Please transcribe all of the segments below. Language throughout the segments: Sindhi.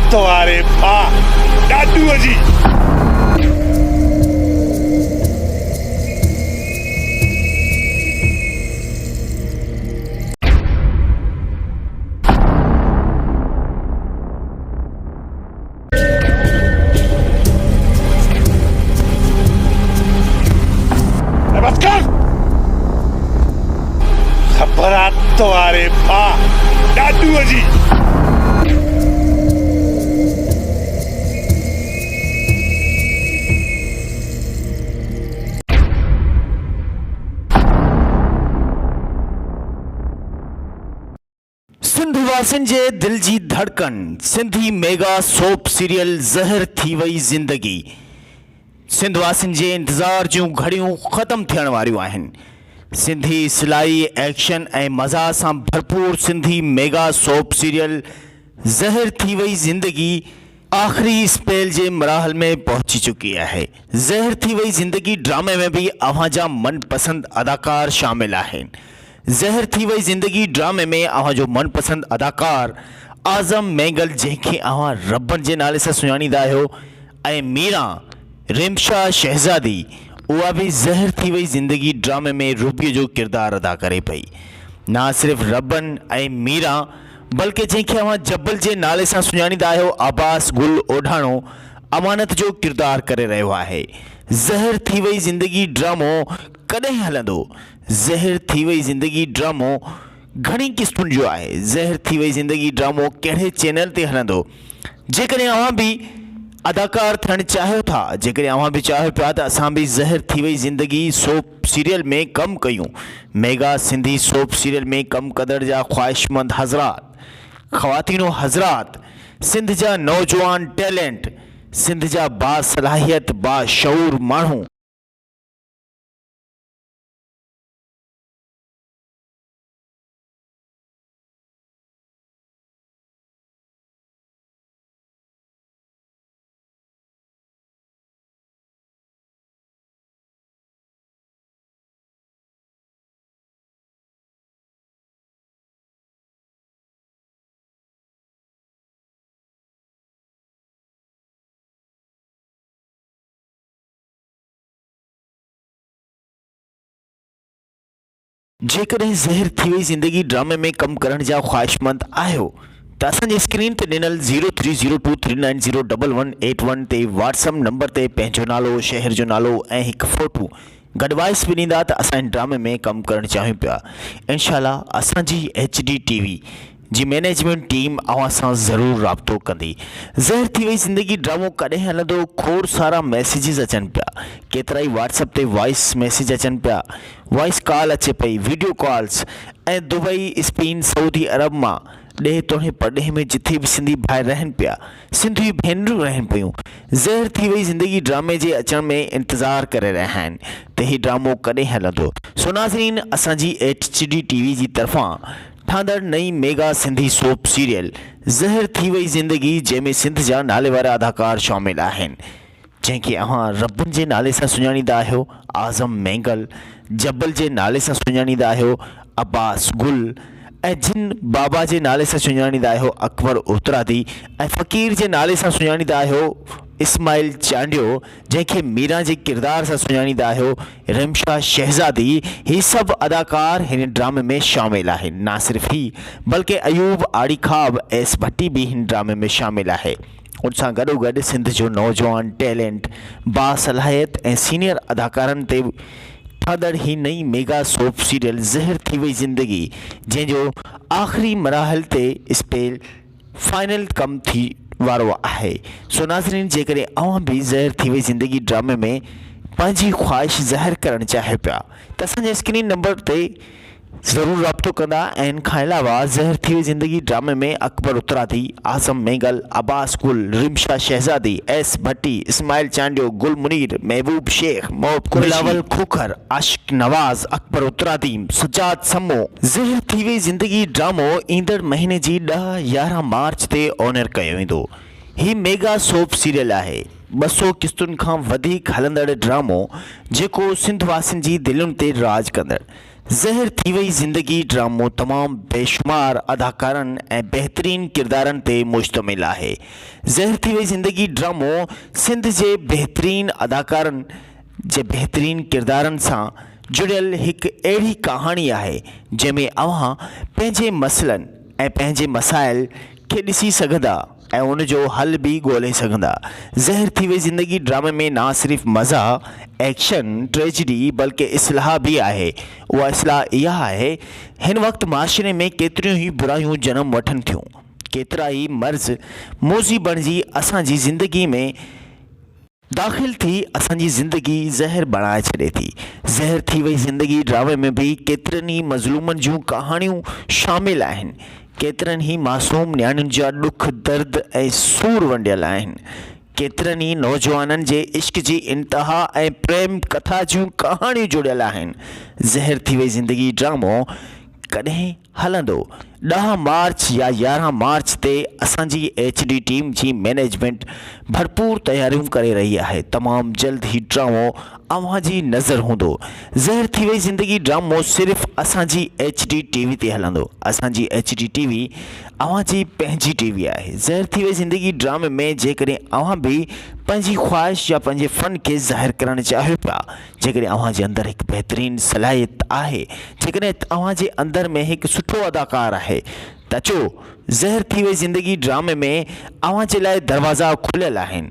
هٿ واري ڀاء ڏاڏوء جي. بس ڪر خبر آ تواري ڀاء ڏاڏوء جي. سنڌ واسين جي دل جي ڌڙڪن سنڌي ميگا سوپ سيريل زهر ٿي وئي زندگي سنڌ واسين جي انتظار جون گهڙيون ختم ٿيڻ واريون آهن سنڌي سلائي ايڪشن ۽ مزاح سان ڀرپور سنڌي ميگا سوپ سيريل زهر ٿي وئي زندگي آخري اسپيل جي مراحل ۾ پهچي چڪي آهي زهر ٿي وئي زندگي ڊرامي ۾ به اوهان جا من پسند اداڪار شامل آهن زهر ٿي وئي زندگي ڊرامي ۾ اوهان جو من پسند اداڪار اعظم مينگل جنهن کي اوهان ربن جي نالي سان سڃاڻيندا آهيو ۽ ميران رمشا شهزادي اها به زهر ٿي وئي زندگي ڊرامي ۾ روبي جو ڪردار ادا ڪري پئي نه صرف ربن ۽ ميران بلڪه جنهن کي اوهان جبل جي نالي سان سڃاڻيندا آهيو عباس گل اوڍاڻو امانت جو ڪردار ڪري رهيو آهي زهر ٿي وئي زندگي ڊرامو ڪڏهن هلندو زهر ٿي وئي زندگي ڊرامو گهڻي قسطن جو آهي زهر ٿي وئي زندگي ڊرامو ڪهڙي چينل تي هلندو جيڪڏهن اوهان به اداڪار ٿيڻ چاهيو ٿا جيڪڏهن اوهان به چاهيو پيا ته اسان به زهر ٿي وئي زندگي سوپ سيريل ۾ ڪم ڪيون ميگا سنڌي سوپ سيريل ۾ ڪم ڪندڙ جا خواهشمند حضرات خواتين و حضرات سنڌ جا نوجوان ٽيلنٽ سنڌ جا باصلاحيت باشعور ماڻهو جيڪڏهن زهر ٿي وئي زندگي ڊرامي ۾ ڪم ڪرڻ جا خواهشمند آهيو ته اسان جي اسڪرين تي ڏنل zero three zero two three nine zero double one eight one تي واٽس اپ نمبر تي پنهنجو نالو شهر جو نالو ۽ هڪ فوٽو گڏ وائس به ڏيندا ته اسان هن ڊرامي ۾ ڪم ڪرڻ چاهيون پيا انشاء الله اسان جي ايڇ ڊي ٽي وي جي مئنيجمينٽ ٽيم اوهان سان ضرور رابطو ڪندي. زهر ٿي وئي زندگي ڊرامو ڪڏهن هلندو کوڙ سارا ميسيجز اچن پيا ڪيترائي واٽس اپ تي وائس ميسيج اچن پيا وائس ڪال اچي پئي video calls ۽ Dubai Spain Saudi عرب مان ڏيهه توڻي پرڏيهه ۾ جٿي به سنڌي ڀائر رهن پيا سنڌي ڀينرون رهن پيون زهر ٿي وئي زندگي ڊرامي جي اچڻ ۾ انتظار ڪري رهيا آهن ته هي ڊرامو ڪڏهن هلندو سو ناظرين اسان جي ايڇ ڊي ٽي وي جي طرفان ٺهندڙ نئين ميگا سنڌي سوپ سيريل زهر ٿي وئي زندگي جنهن ۾ سنڌ جا ناليوارا اداڪار شامل آهن جنهن کي اوهان ربن جي نالي سان سڃاڻيندا آهيو اعظم مينگل جبل جي نالي سان سڃاڻيندا آهيو عباس گل ۽ جن بابا جي نالي سان سڃاڻيندا آهيو اڪبر اترادي ۽ فقير جي نالي سان سڃاڻيندا آهيو اسماعيل چانڊيو جنهن کي ميران جي ڪردار سان سڃاڻيندا آهيو، رمشا شهزادي، هي سڀ اداڪار هن ڊرامي ۾ شامل آهن. نه صرف هي بلڪه ايوب آڙيخاب، ايس ڀٽي به هن ڊرامي ۾ شامل آهي. ان سان گڏوگڏ سنڌ جو نوجوان ٽيلنٽ، باصلاحيت ۽ سينيئر اداڪارن تي ٺهندڙ هي نئين ميگا سوپ سيريل زهر ٿي وئي زندگي جنهن جو آخري مراحل تي اسپيل فائنل ڪم ٿي وارو آهي سو ناظرين جيڪڏهن اوهان به زهر ٿي وئي زندگي ڊرامي ۾ پنهنجي خواهش ظاهر ڪرڻ چاهيو پيا ته اسان جي اسڪرين نمبر تي ضرور رابطو ڪندا ۽ ان کان علاوه زهر ٿي وئي زندگي ڊرامي ۾ اڪبر اترادي، اعظم مينگل، عباس گل، رمشا شهزادي، ايس ڀٽي، اسماعيل چانڊيو، گل منير، محبوب شيخ، محب قريشي، بلاول کوکر، عاشق نواز، اڪبر اترادي، سجاد سمو، زهر ٿي وئي زندگي ڊرامو ايندڙ مهيني جي ڏهه يارهن مارچ تي آنر ڪيو ويندو. هي ميگا سوپ سيريل آهي. 200 قسطن کان وڌيڪ هلندڙ ڊرامو جيڪو سنڌ واسين جي دلين تي راڄ ڪندڙ. زهر ٿي وئي زندگي ڊرامو تمام بيشمار اداڪارن ۽ بهترين ڪردارن تي مشتمل آهي. زهر ٿي وئي زندگي ڊرامو سنڌ جي بهترين اداڪارن جي بهترين ڪردارن سان جڙيل هڪ اهڙي ڪهاڻي آهي جنهن ۾ اوهان پنهنجي مسئلن ۽ پنهنجي مسائل کي ڏسي سگهندا ۽ ان جو حل به ڳولي سگهندا. زهر ٿي وئي زندگي ڊرامي ۾ نه صرف مزاح، ايڪشن، ٽريجڊي بلڪه اصلاح به آهي. اها اصلاح اها آهي هن وقت معاشري ۾ ڪيتريون ئي برايون جنم وٺن ٿيون، ڪيترا ئي مرض موذي بڻجي اسان جي زندگي ۾ داخل ٿي اسان جي زندگي زهر بڻائي ڇڏي ٿي. زهر ٿي وئي زندگي ڊرامي ۾ به ڪيترن ئي مظلومن جون ڪهاڻيون شامل آهن. ڪيترن ئي معصوم نياڻين جا ڏک درد ۽ سور ونڊيل آهن. ڪيترن ئي نوجوانن جي عشق جي انتها ۽ پريم ڪٿا جون ڪهاڻيون جڙيل آهن. زهر ٿي وئي زندگي ڊرامو ڪڏهن هلندو. ڏهه مارچ يا 11 مارچ تي اسان جي ايڇ ڊي ٽيم جي مئنيجمينٽ ڀرپور تياريون ڪري رهي آهي تمام جلد هي ڊرامو اوهان جي نظر هوندو. زهر ٿي وئي زندگي ڊرامو صرف اسان جي ايڇ ڊي ٽي وي تي هلندو. اسان جي ايڇ ڊي ٽي وي اوهان جي پنهنجي ٽي وي آهي. زهر ٿي وئي زندگي ڊرامي ۾ جيڪڏهن اوهان به پنهنجي خواهش يا پنهنجي فن کي ظاهر ڪرڻ چاهيو پيا جيڪڏهن اوهان جي اندر هڪ بهترين صلاحيت آهي، جيڪڏهن اوهان جي اندر ۾ هڪ سٺو اداڪار آهي ته اچو زهر ٿي وئي زندگي ڊرامي ۾ اوهان جي لاء دروازا کليل آهن.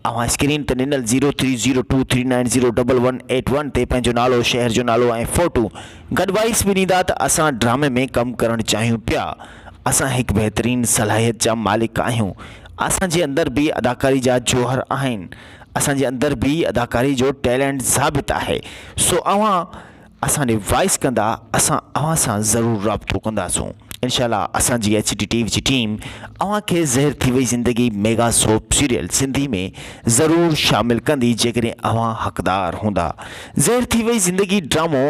اوهان اسڪرين تي ڏنل zero three zero two three nine zero double one eight one تي پنهنجو نالو، شهر جو نالو ۽ فوٽو گڏ وائس به ڏيندا ته اسان ڊرامي ۾ ڪم ڪرڻ چاهيون پيا. اسان هڪ بهترين صلاحيت جا مالڪ آهيون. اسان جي اندر به اداڪاري جا جوهر آهن. اسان جي اندر به اداڪاري جو ٽيلنٽ ثابت آهي سو اوهان اسان ڏي وائس ڪندا اسان اوهان سان ضرور رابطو ڪنداسون انشاء الله اسان جي ايڇ ڊي ٽي وي جي ٽيم اوهان کي زهر ٿي وئي زندگي ميگا سوپ سيريل سنڌي ۾ ضرور شامل ڪندي جيڪڏهن اوهان حقدار هوندا زهر ٿي وئي زندگي ڊرامو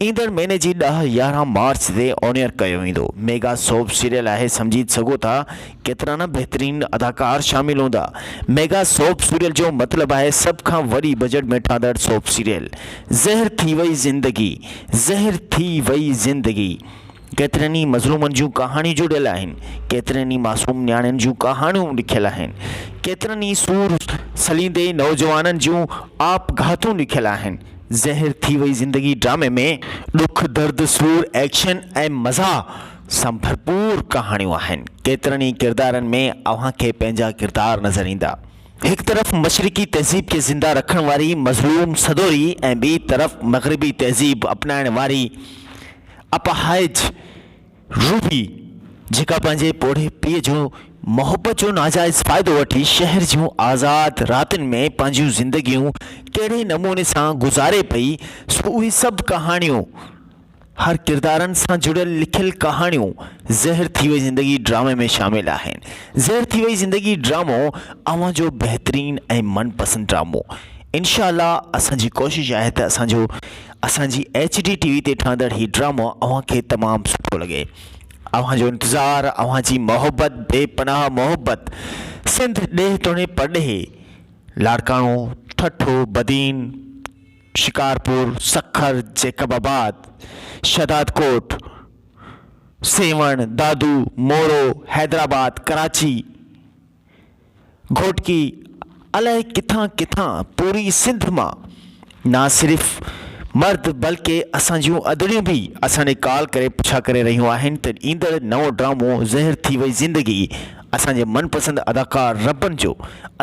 ايندڙ مهيني جي 10 11 مارچ تي آنيئر ڪيو ويندو ميگا سوپ سيريل آهي سمجهي سگهو ٿا ڪيترا نه بهترين اداڪار شامل هوندا. ميگا سوپ سيريل جو مطلب آهي سڀ کان وڏي بجيٽ ۾ ٺهندڙ سوپ سيريل. زهر ٿي وئي زندگي زهر ٿي وئي زندگي ڪيترن ئي مظلومن جون ڪهاڻيون جڙيل آهن. ڪيترين ئي معصوم نياڻين جون ڪهاڻيون لکيل آهن. ڪيترن ئي سور سليندي نوجوانن جون آپگهاتون لکيل آهن. زهر ٿي وئي زندگي ڊرامي ۾ ڏک درد سور ايڪشن ۽ مزاح سان ڀرپور ڪهاڻيون آهن. ڪيترن ئي ڪردارن ۾ اوهان کي پنهنجا ڪردار نظر ايندا. هڪ طرف مشرقي تهذيب کي زنده رکڻ واري مظلوم سدوري ۽ ٻي طرف مغربي تهذيب اپنائڻ واري اپاهج روبي جيڪا پنهنجي پوڙهي پيء جو محبت جو ناجائز فائدو وٺي شهر جون آزاد راتين ۾ پنهنجون زندگيون ڪهڙي نموني سان گذاري پئي سو اهي سڀ ڪهاڻيون هر ڪردارن سان جڙيل لکيل ڪهاڻيون زهر ٿي وئي زندگي ڊرامي ۾ شامل آهن. زهر ٿي وئي زندگي ڊرامو اوهان جو بهترين ۽ من پسند ڊرامو. انشاء الله اسان جي ڪوشش آهي ته اسان جو اسان جي ايڇ ڊي ٽي وي تي ٺهندڙ هي ڊرامو اوهان کي تمام سٺو لڳي. اوهان جو انتظار اوهان جي محبت بي پناهه محبت سنڌ ڏيهه توڻي پرڏيهه لاڙڪاڻو ٺٽو بدين شڪارپور، سکر، جيڪب آباد، شهدادڪوٽ، سيوهڻ، دادو، مورو، حيدرآباد، ڪراچي، گهوٽڪي الائي ڪٿان ڪٿان پوري سنڌ مان نه صرف مرد بلڪه اسان جون ادڙيون به اسان ڏي ڪال ڪري پڇا ڪري رهيون آهن ته ايندڙ نئون ڊرامو زهر ٿي وئي زندگي اسان جي من پسند اداڪار ربن جو،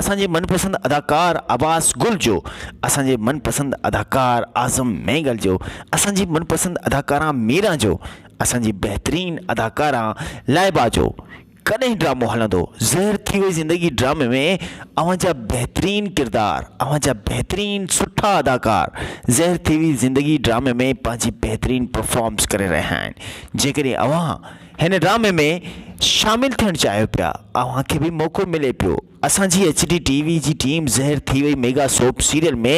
اسان جي من پسند اداڪار عباس گل جو، اسان جي من پسند اداڪار اعظم مينگل جو، اسان جي من پسند اداڪارا ميران جو، اسان جي بهترين اداڪارا لائبه جو ڪڏهن ڊرامو هلندو؟ زهر ٿي وئي زندگي ڊرامي ۾ اوهان جا بهترين ڪردار اوهان جا بهترين سٺا اداڪار زهر ٿي وئي زندگي ڊرامي ۾ پنهنجي بهترين پرفارمس ڪري رهيا آهن جيڪڏهن اوهان هن ڊرامي ۾ شامل ٿيڻ چاهيو پيا اوهان کي به موقعو ملي پيو اسان جي ايڇ ڊي ٽي وي جي ٽيم زهر ٿي وئي mega soap serial ۾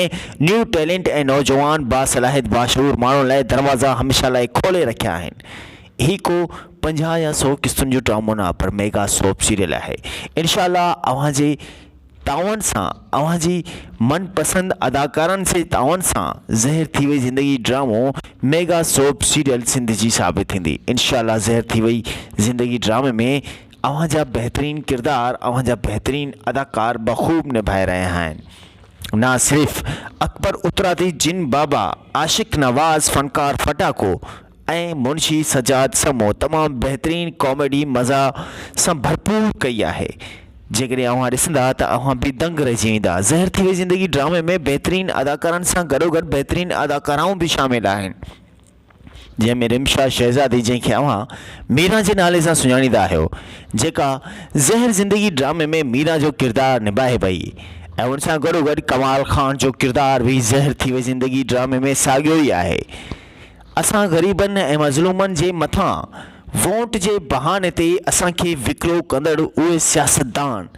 new talent ۽ نوجوان باصلاحيت باشعور ماڻهن لاء دروازا هميشه لاء کولي رکيا آهن هي ڪو 50 يا 100 قسطن جو ڊرامو نه پر ميگا سوپ سيريل آهي انشاء الله اوهان جي. تعاون سان اوهان جي من پسند اداڪارن سي تعاون سان زهر ٿي وئي زندگي ڊرامو ميگا سوپ سيريل سنڌ جي ثابت ٿيندي انشاء الله زهر ٿي وئي زندگي ڊرامي ۾ اوهان جا بهترين ڪردار اوهان جا بهترين اداڪار بخوب نڀائي رهيا آهن نا صرف اڪبر اترادي جن بابا عاشق نواز فنڪار ڦٽاڪو ۽ منشي سجاد سمو تمام بهترين ڪاميڊي مزاح سان ڀرپور ڪئي آهي جيڪڏهن اوهان ڏسندا ته اوهان به دنگ رهجي ويندا زهر ٿي وئي زندگي ڊرامي ۾ بهترين اداڪارن سان گڏوگڏ بهترين اداڪارائون به شامل آهن جنهن ۾ رمشا شهزادي جنهن کي اوهان ميران جي نالي سان سڃاڻيندا آهيو جيڪا زهر زندگي ڊرامي ۾ ميران جو ڪردار نڀاهي پئي ۽ ان سان گڏوگڏ ڪمال خان جو ڪردار به زهر ٿي وئي زندگي ڊرامي ۾ ساڳيو ئي آهي اسان غريبن ۽ مظلومن جي مٿان ووٽ جي بهاني تي اسان کي وڪرو ڪندڙ اهي سياستدان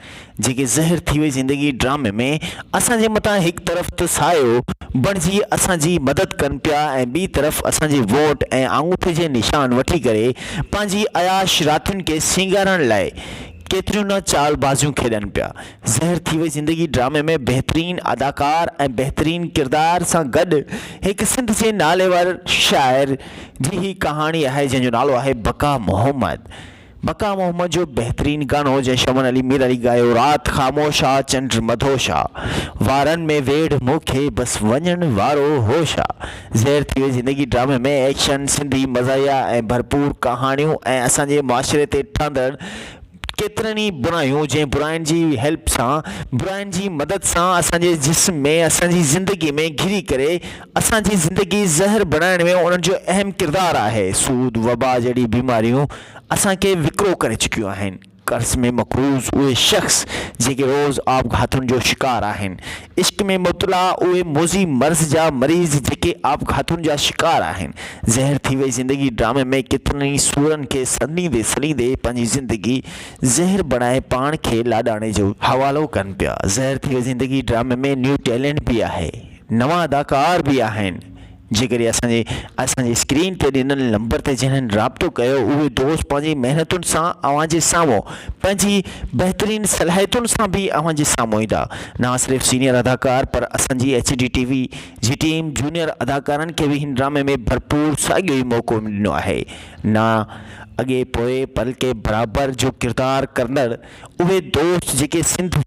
جيڪي زهر ٿي وئي زندگي ڊرامي ۾ اسان جي مٿان هڪ طرف ته سايو بڻجي اسان جي مدد ڪن پيا ۽ ٻي طرف اسان جي ووٽ ۽ آڱوٺي جي نشان وٺي ڪري پنهنجي عياش راتين کي سينگارڻ لاء ڪيتريون نه چال بازيون کيڏن پيا. زهر ٿي وئي زندگي ڊرامي ۾ بهترين اداڪار ۽ بهترين ڪردار سان گڏ هڪ سنڌ جي ناليور شاعر جي هي ڪهاڻي آهي جنهن جو نالو آهي بقا محمد بقا محمد جو بهترين گانو جنهن شمن علي مير علي ڳايو رات خاموش آ چنڊ مدهوش آ وارن ۾ ويڙهه مون کي بس وڃڻ وارو هوش آ زهر ٿي وئي زندگي ڊرامي ۾ ايڪشن سنڌي مزاحيه ۽ ڀرپور ڪهاڻيون ۽ اسان جي معاشري تي ٺهندڙ ڪيترن ئي برايون جنهن براين جي هيلپ سان براين جي مدد سان اسان جي جسم ۾ اسان جي زندگي ۾ گهري ڪري اسان جي زندگي زهر بڻائڻ ۾ انهن جو اهم ڪردار آهي سود وبا جهڙي بيماريون اسان کي وڪرو ڪري چڪيون آهن قرض ۾ مقروض اهي شخص جيڪي روز آپگهاتن جو شڪار آهن عشق ۾ مبتلا اهي موذي مرض جا مريض جيڪي آپگهاتن جا شڪار آهن. زهر ٿي وئي زندگي ڊرامي ۾ ڪيترن ئي سورن کي سليندي سليندي پنهنجي زندگي زهر بڻائي پاڻ کي لاڏاڻي جو حوالو ڪن پيا. زهر ٿي وئي زندگي ڊرامي ۾ نيو ٽيلنٽ به آهي نوان اداڪار به آهن. جيڪڏهن اسان جي اسان جي اسڪرين تي ڏنل نمبر تي جنھن رابطو ڪيو اهي دوست پنهنجي محنتن سان اوهان جي سامهون پنهنجي بهترين صلاحيتن سان به اوهان جي سامهون ايندا نه صرف سينيئر اداڪار پر اسان جي ايڇ ڊي ٽي وي جي ٽيم جونيئر اداڪارن کي به هن ڊرامي ۾ ڀرپور ساڳيو ئي موقعو ڏنو آهي نه اڳي پوء بلڪه برابر جو ڪردار ڪندڙ اهي دوست جيڪي سنڌ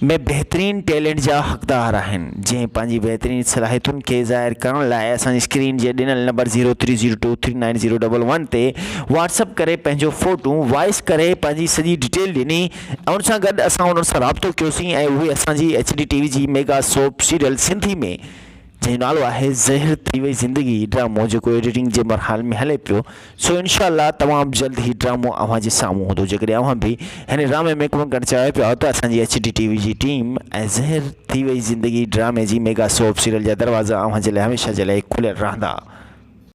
۾ بهترين ٽيلنٽ جا حقدار آهن جنهن پنهنجي بهترين صلاحيتن کي ظاهر ڪرڻ لاء اسان جي اسڪرين جي ڏنل number zero three zero two three nine zero double one تي واٽس اپ ڪري پنهنجو فوٽو وائس ڪري پنهنجي سڄي ڊيٽيل ڏني ۽ ان سان گڏ اسان انهن سان رابطو ڪيوسين ۽ اهي اسان جي ايڇ ڊي ٽي وي جي ميگا سوپ سيريل سنڌي ۾ جنهن جو نالو آهي زهر ٿي وئي زندگي ڊرامو جيڪو ايڊيٽنگ جي مرحلي ۾ هلي پيو سو انشاء الله تمام جلد هي ڊرامو اوهان جي سامهون هوندو جيڪڏهن اوهان به هن ڊرامي ۾ ڪم ڪرڻ چاهيو پيا ته اسان جي ايڇ ڊي ٽي وي جي ٽيم ۽ زهر ٿي وئي زندگي ڊرامي جي ميگا سوپ سيريل جا دروازا اوهان جي لاء هميشه جي لاء کليل رهندا.